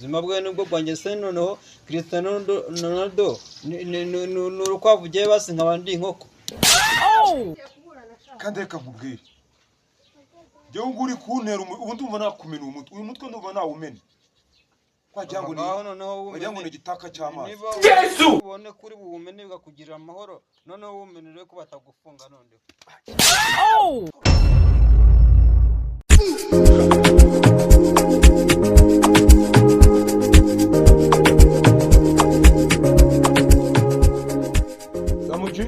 Ubuzima bwe nubwo bwanjye se noneho Cristiano Ronaldo ni urukwavu ugiye basi nkaba ndi inkoko. Kandi reka nkubwire, njyewe ngo uri kuntera ubu ndumva nakumena uyu mutwe, uyu mutwe ndumva nawumena, wagira ngo ni Ngaho noneho wagira ngo ni wumene. Igitaka cy'amazi. Niba ubone kuri buwumene bikakugirira amahoro, noneho wumenere ko batagufunga noneho. Samuji.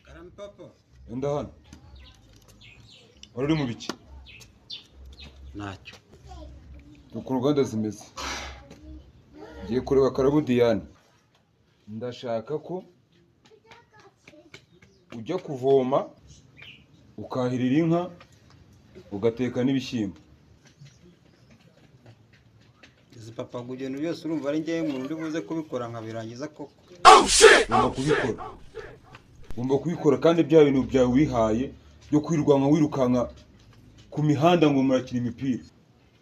Karame papa. Enda hano, wari uri mu biki? Ntacyo. Uko uruganda zimeze, ngiye kureba Karabo Diane. Ndashaka ko ujya kuvoma, ukahirira inka, ugateka n'ibishyimbo. Izi papa, ibintu byose urumva ari njyewe umuntu uri buze kubikora nkabirangiza koko? Ugomba kubikora, ugomba kubikora. Kandi bya bintu byawe wihaye byo kwirukanka wirukanka ku mihanda ngo murakina imipira,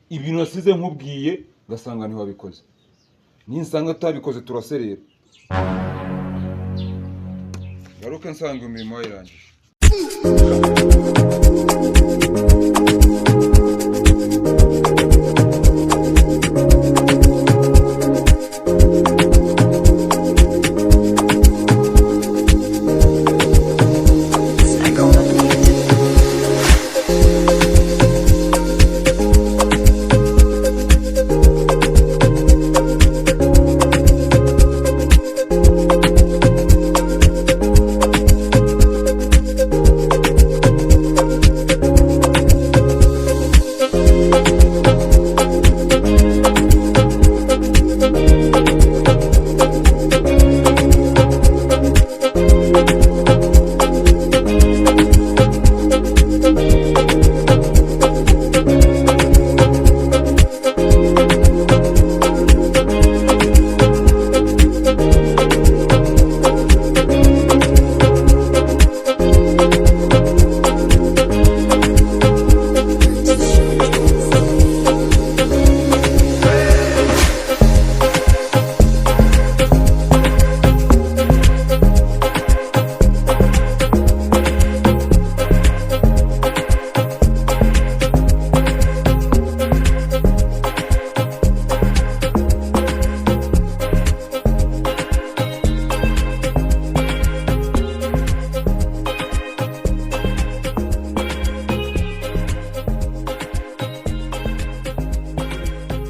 ibintu nasize nkubwiye ngasanga ntiwabikoze, ninsanga utabikoze turaserera. Ngaruke nsanga imirimo wayirangije. I go on the beat.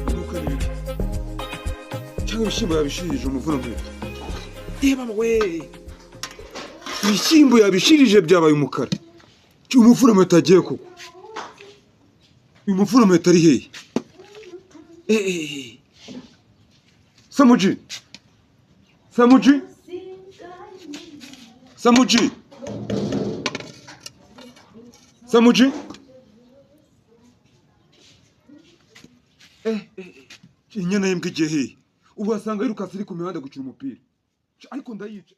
Iduka ni ibiki? Cyangwa ibishyimbo yabishirije umuvuno nkweto? Reba we, ibishyimbo yabishirije byabaye umukara. Umuforomo agiye koko, uyu muforomo ari hehe? Eh, eh, eh. Samuji, Samuji, Samuji, Samuji! Eh, eh, eh. Inyana y'imbwa igiye hehe? Ubu wasanga yirukanse iri ku mihanda gukina umupira, ariko ndayica.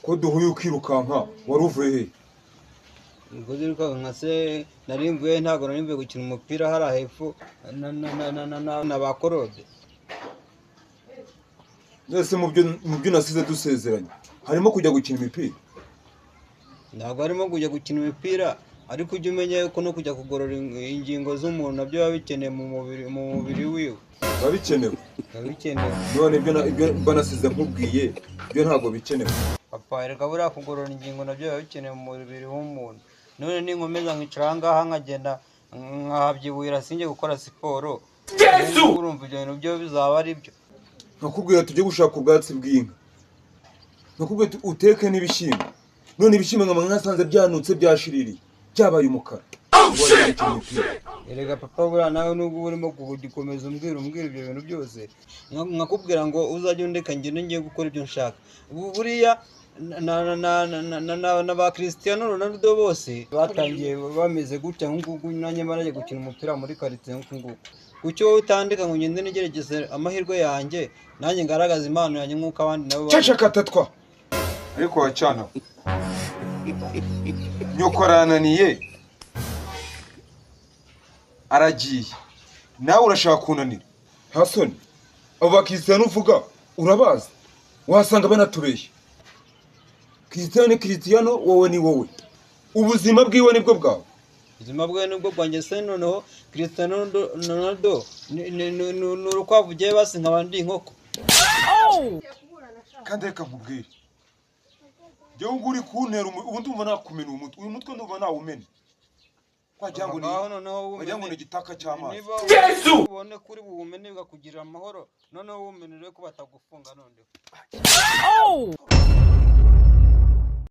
Ko duhuye ukirukanka, wari uvuye he? Ubwo zirukanka nka se nari mvuye, ntabwo nari mvuye gukina umupira hariya hepfo na ba Korode. Mbese mu byo nasize dusezeranye harimo kujya gukina imipira? Ntabwo harimo kujya gukina imipira, ariko ujye umenya yuko no kujya kugorora ingingo z'umuntu nabyo biba bikenewe mu mubiri wiwe. Biba bikenewe? Biba bikenewe. None ibyo mba nasize nkubwiye byo ntabwo bikenewe? Papa, reka, buriya kugorora ingingo nabyo biba bikenewe mu mubiri w'umuntu. None ninkomeza nkicara aha ngaha nkagenda nkahabyibuhira sinjye gukora siporo, urumva ibyo bintu byo bizaba ari byo? Nkakubwira tujye gushaka ubwatsi bw'inka, nkakubwira uteke n'ibishyimbo. None ibishyimbo nkaba nkasanze byanutse, byashiririye, byabaye umukara. Ngo wagiye gukina umupira. Erega papa, buriya nawe nubwo uba urimo kugikomeza umbwira ibyo bintu byose, nkakubwira ngo uzajye undeka ngende ngiye gukora ibyo nshaka. Buriya na ba Cristiano Ronaldo bose batangiye bameze gutya nk'uku, nanjye marajya gukina umupira muri karitsiye nk'uku nguku. Kuki wowe utandika ngo ngende nigerageze amahirwe yanjye, nanjye ngaragaze impano yanjye nk'uko abandi nabo Ceceka tatwa. Ariko wacana nyoko arananiye, aragiye, nawe urashaka kunanira. Nta soni? Abo ba Cristiano uvuga urabazi? Wasanga banatubeshya. Cristiano ni Cristiano, wowe ni wowe. Ubuzima bwiwe nibwo bwawe. Ubuzima bwe nibwo bwanjye se? Noneho Cristiano Ronaldo ni urukwavu, ugiye basi nkaba ndi inkoko. Kandi reka nkubwire, njyewe ngo uri kuntera ubu ndumva nakumena umutwe. Uyu mutwe ndumva nawumena, wagira ngo ni Ngaho noneho wagira ngo ni wumene. igitaka cy'amazi. Niba ubone kuri buwumene bikakugirira amahoro, noneho wumenere ko batagufunga noneho.